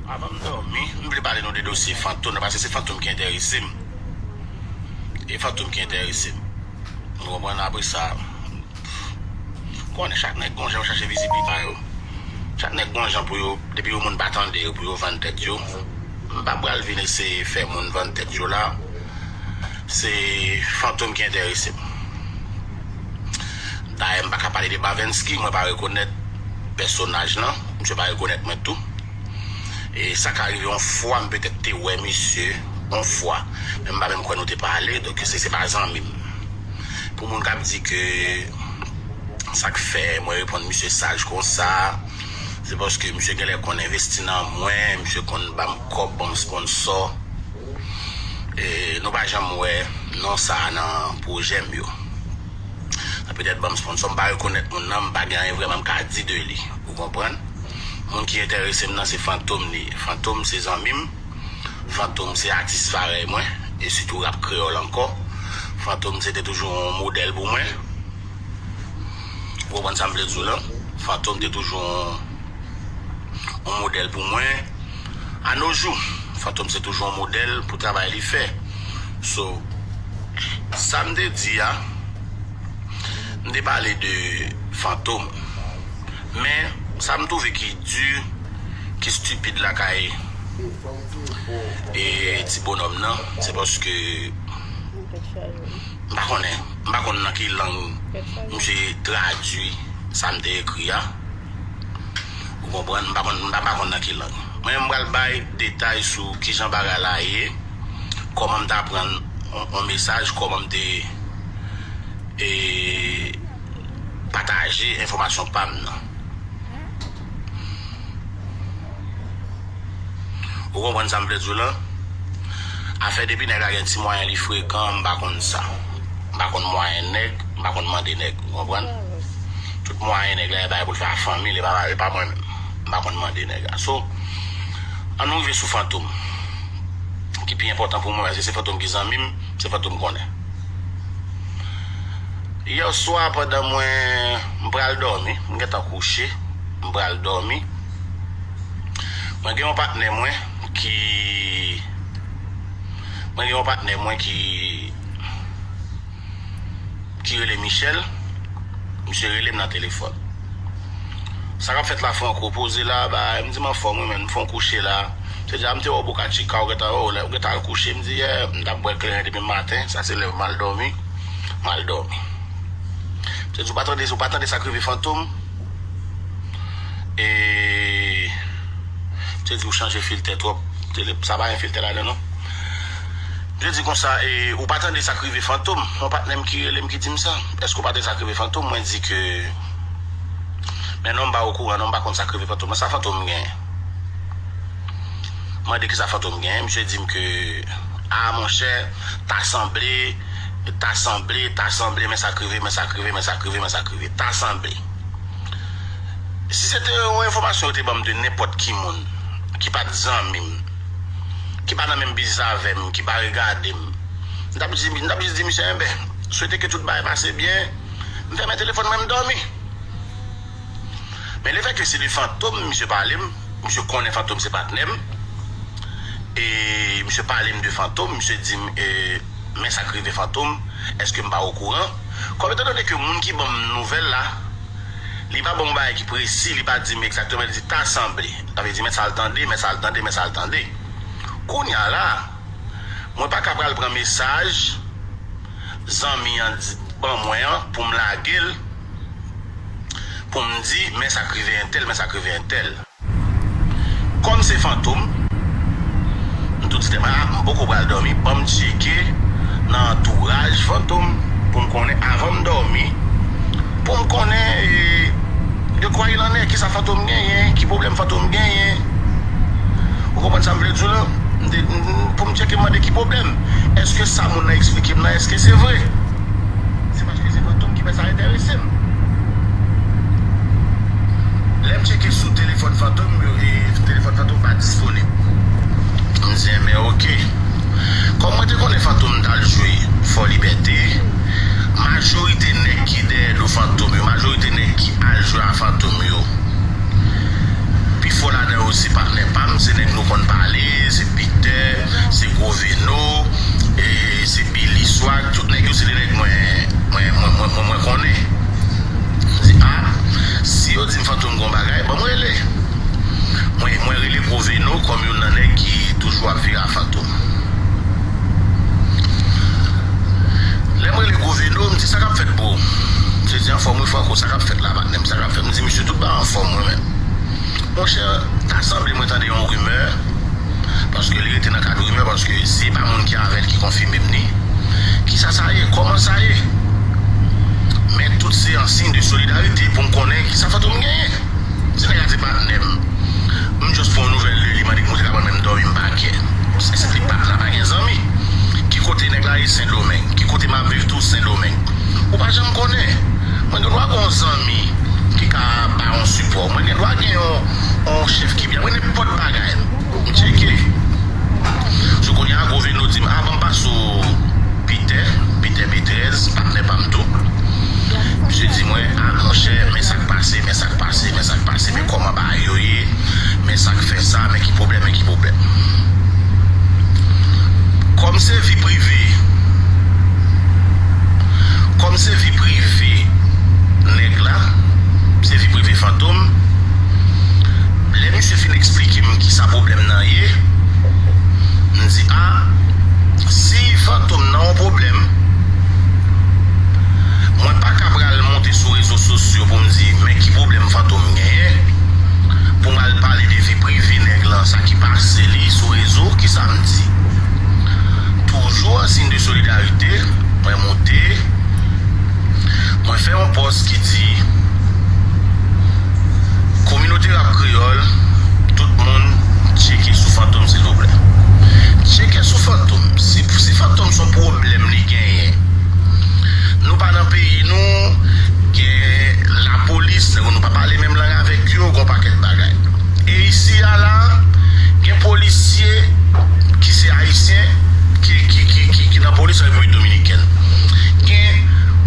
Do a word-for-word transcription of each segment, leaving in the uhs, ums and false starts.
Avan m dòmi, m vle pale nou de dosye Fantom nan, paske se Fantom ki enterese m. E Fantom ki enterese m. Ou konprann? Apre sa, konnen chak nèg gon jan yo chache vizibilite yo. Chak nèg gon jan pou yo, depi yo moun pa tande yo, pou yo vann tèt yo. M pa pral vin eseye fè moun vann tèt yo la. Se Fantom ki enterese m. Dayè, m pa ka pale de Bavensky, mwen pa rekonèt pèsonaj lan, misye pa rekonèt mwen tou. E sa ka rive yon fwa, m petèt te wè misye yon fwa, men m pa menm kwè nou te pale, donk se, se pa zanmi m. Pou moun k ap di ke sa k fè mwen reponn misye saj konsa, se paske misye genlè konn envesti nan mwen, misye konn ban m kòb, ban m sponsò. E nou pa janm wè non sa a nan pwojè m yo. Sa petèt ban m sponsò, m pa rekonèt moun nan, m pa gen anyen vrèman m ka di de li. Ou konprann? Moun ki enterese m nan se Fantom li ye. Fantom se zanmi m. Fantom se atis parèy mwen. E sitou rap kreyòl ankò. Fantom se te toujou yon modèl pou mwen. Ou konprann sa m vle di w lan? Fantom te toujou yon, yon modèl pou mwen. Anojou, Fantom se toujou yon modèl pou travay li fè. So, sa m te di a, m te pale de Fantom. Men, sa m twouve ki di, ki stipid lakay e ti bonòm nan, se paske m pa konnen, m pa konn nan ki lang misye tradui sa m te ekri a. Ou konprann? M pa konn, m pa, pa konn nan ki lang. Mwen, m pral bay detay sou kijan bagay la ye, kòman m ta pran yon, yon mesaj, kòman m te, e, pataje enfòmasyon pa m nan. Ou konprann sa m vle di w lan? Afè depi nèg la gen ti mwayen li frekan, m pa konn sa. M pa konn mwayen nèg, m pa konn mande nèg, ou konprann? Tout mwayen nèg la, e bagay pou l fè a fanmi l, e pa, e pa mwen menm. M pa konn mande nèg la. So, ann nou rive sou Fantom. Ki pi enpòtan pou mwen, paske se Fantom ki zanmi m, se Fantom konnen. Yè swa, pandan mwen, m pral dòmi, m gentan kouche, m pral dòmi. Mwen gen yon patnè mwen ki, mwen gen yon patnè mwen ki, ki rele Michel. Misye rele m nan telefòn. Sa k ap fèt la, Franco? Poze la, bay, m di m anfòm wi, men m fè yon kouche la. Misye di a, m te wè w Boca Chica, ou gentan, ou gentan al kouche. M di, yeah, m t ap bwè kleren depi maten, sa se lè m al dòmi. M al dòmi. Misye di, ou pa tande, ou pa tande sa k rive Fantom? E misye di, ou chanje filtè twòp. Tele-, sa pa gen filtè ladan non. Misye di konsa, e, ou pa tande sa k rive Fantom? Yon patnè m ki rele m ki di m sa. Èske ou pa tande sa k rive Fantom? Mwen di ke, men non, m pa okouran non, m pa konn sa k rive Fantom nan. Sa Fantom genyen? Mande kisa Fantom genyen, misye di m ke, a monchè, ta sanble, ta sanble, ta sanble, men sa k rive, men sa k rive, men sa k rive, men sa k rive, ta sanble. Si se te yon enfòmasyon yo te ban m de nenpòt ki moun, ki pa t zanmi m, ki pa nan menm biznis avè m, ki pa regade m, m t ap di, m t ap jis di misye, enben, swete ke tout bagay pase byen, m fèmen telefòn mwen, m dòmi. Men lefètke se de Fantom misye pale m, misye konnen Fantom se patnè m, e misye pale m de Fantom, misye di m, e, men sa k rive Fantom, èske m pa okouran? Kòm etandone ke moun ki ban m nouvèl la, li pa ban m yon bagay ki presi, li pa di m egzakteman, li di ta sanble. Sa vle di, men sa l tande, men sa l tande, men sa l tande. Kounye a la, mwen pa ka pral pran mesaj zanmi an di, ban mwen an pou m lage l, pou m di, men sa k rive entèl, men sa k rive entèl. Kòm se Fantom, m tou di tèt mwen, a, m poko pral dòmi, ban m tcheke nan antouraj Fantom pou m konnen, avan m dòmi, pou m konnen, e, de quoi il en est, kisa Fantom genyen, ki pwoblèm Fantom genyen. Ou konprann sa m vle di w lan? M te, m, m, pou m tcheke, m mande ki pwoblèm. Èske sa moun nan eksplike m nan, èske se vre? Se paske se Fantom ki fè sa enterese m. Lè m tcheke sou telefòn Fantom yo, e telefòn Fantom pa disponib. M di, enben, oke. Kòm mwen te konnen Fantom t al jwe Fò Libète, majorite nèg ki dèyè do Fantom yo, majorite nèg ki al jwe a Fantom yo, Bon, ladan yo se patnè pa m, se nèg nou konn pale, se Pitè, se Gwo Veno, e se Billy Swag, tout nèg yo se de nèg mwen, mwen, mwen, mwen, mwen, mwen konnen. M di, a, si yo di m Fantom gon bagay, ban m rele. Mwen, mwen rele Gwo Veno kòm youn nan nèg ki toujou ap vire a Fantom. Lè m rele Gwo Veno, m di, sa k ap fèt, bro? Misye di, anfòm wi, Franco, sa k ap fèt la, patnè m, sa k ap fèt? M di, misye, tout bagay anfòm, mwen menm. Monchè, ta sanble mwen tande yon rimè, paske li rete nan kad rimè, paske se pa moun ki avè l ki konfime m ni. Kisa sa ye? Kòman sa ye? Men tout se an siy de solidarite pou m konnen kisa Fantom genyen. Si nèg la se patnè m, m just pran yon nouvèl de li, mande kòman se ka pran menm dòmi m pa kè. Se, se li pa, la pa gen zanmi. Ki kote nèg la ye? Sendomeng. Ki kote m ap viv tou? Sendomeng. Ou pa janm konnen. Mwen gen dwa gen yon zanmi ki ka ba yon sipò. Mwen gen dwa gen yon, yon chèf ki byen. Mwen nenpòt bagay. M tcheke. Sou kounye a, Gwo Veno di m, a, ban m pase w Pitè, Pitè B trèz, patnè pa m tou. Misye di mwen, a, monchè, men sa k pase, men sa k pase, men sa k pase, men kòman bagay yo ye, men sa k fè sa, men ki pwoblèm, men ki pwoblèm. Kòm se vi prive, kòm se vi prive nèg la, se vi prive Fantom, lè misye fin eksplike m kisa pwoblèm nan ye, m di, a, si Fantom nan yon pwoblèm, mwen pa ka pral monte sou rezo sosyo pou m di, men ki pwoblèm Fantom genyen, pou m al pale de vi prive nèg lan, sa ki pase li sou rezo, kisa m di? Toujou an siy de solidarite, mwen monte, mwen fè yon pòs ki di, kominote rap kreyòl, tout moun tcheke sou Fantom, silvouplè. Tcheke sou Fantom. Si, si Fantom se yon pwoblèm li genyen, nou pa nan peyi nou, gen lapolis, nèg nou pa pale menm lang avèk yo, gen yon pakèt bagay. E isi a la, gen polisye ki se ayisyen, ki, ki, ki, ki, ki nan polis an Repiblik Dominikèn. Gen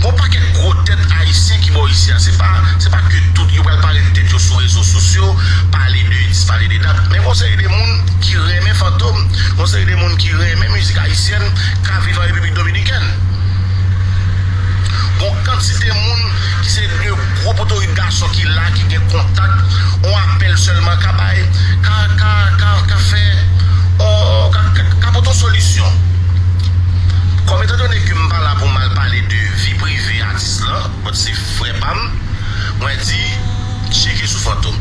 yon pakèt gwo tèt ayisyen ki bò isi a. Se pa, se pa ke tout yo pral parèt tèt yo sou rezo sosyo, pale de dis, pale de dat. Men gon seri de moun ki renmen Fantom, gon seri de moun ki renmen mizik ayisyèn, k ap viv an Repiblik Dominikèn. Gon kantite moun ki se de gwo potorit gason ki la, ki gen kontak, on apèl sèlman ka bay, ka, ka, ka, ka fè, on, ka, ka, ka pote on solisyon. Kòm etandone ke m pa la pou m al pale de vi prive atis lan, but se frè pa m, mwen di, tcheke sou Fantom.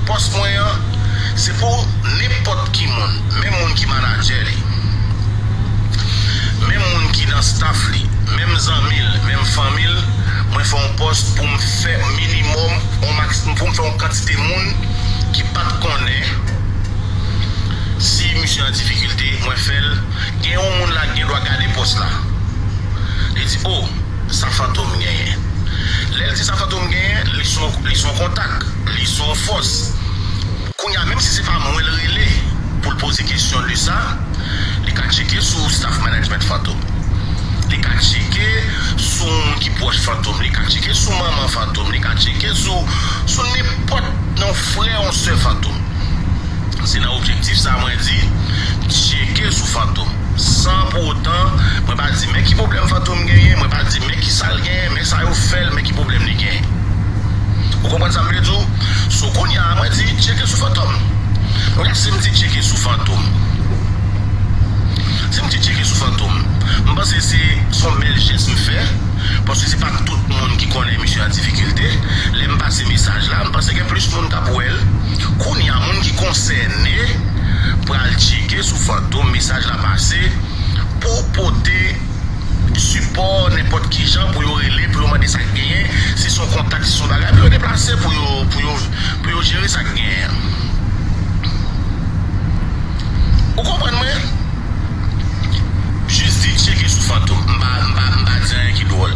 Pòs mwen an, se pou nenpòt ki moun, menm moun ki manadjè li, menm moun ki nan staff li, menm zanmi l, menm fanmi l, mwen fè yon pòs pou m fè minimòm, yon max, pou m fè yon kantite moun ki pa t konnen si misye an difikilte, mwen fè l, gen yon moun la ki gen dwa gade pòs la. Li di, o, sa Fantom genyen. Lè l di sa Fantom genyen, li se yon, li se yon kontak, li se yon fòs. Kounye a, menm si se pa mwen l rele pou l poze kesyon de sa, li ka tcheke sou staff management Fantom. Li ka tcheke sou moun ki pwòch Fantom. Li ka tcheke sou manman Fantom. Li ka tcheke sou, sou nenpòt yon frè, yon sè Fantom. Se nan objektif sa mwen di, tcheke sou Fantom. San pou otan, mwen pa di, men ki pwoblèm Fantom genyen, mwen pa di, men ki sa l genyen, men sa yo fè l, men ki pwoblèm li genyen. Ou konprann sa m vle di w? So, kounye a, mwen di, tcheke sou Fantom. Mwen si m di tcheke sou Fantom. Si m di tcheke sou Fantom, m panse se, se yon bèl jès m fè, paske se pa tout moun ki konnen misye an difikilte. Lè m pase mesaj la, m panse gen plis moun k ap wè l. Kounye a, moun ki konsène pral tcheke sou Fantom, mesaj la pase, pou pote sipò nenpòt ki jan, pou yo rele, pou yo mande sa k genyen, si se yon kontak, si se yon bagay, pou yo deplase, pou yo, pou yo, pou yo jere sa k genyen an. Ou konprann mwen? Jis di tcheke sou Fantom. M pa, m pa, m pa di anyen ki dwòl.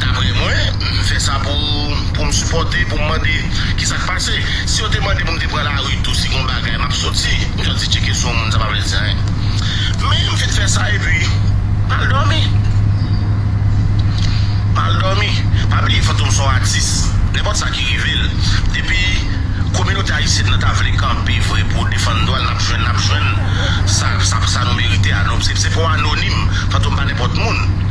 Daprè mwen, m fè sa pou, pou m sipòte, pou m mande ki sa k pase. Si yo te mande pou m te pran lari tou, si gon bagay, m ap soti. M jis di tcheke sou yon moun, sa pa vle di anyen. Men m fin fè sa epi m al dòmi. M al dòmi. Pa bliye Fantom se yon atis. Nenpòt sa ki rive l, depi Ayisyen nan ta vle kanpe vre pou defann dwa l, n ap jwenn, n ap jwenn sa, sa, sa nou merite a. Non, se, se pa anonim, Fantom pa nenpòt moun.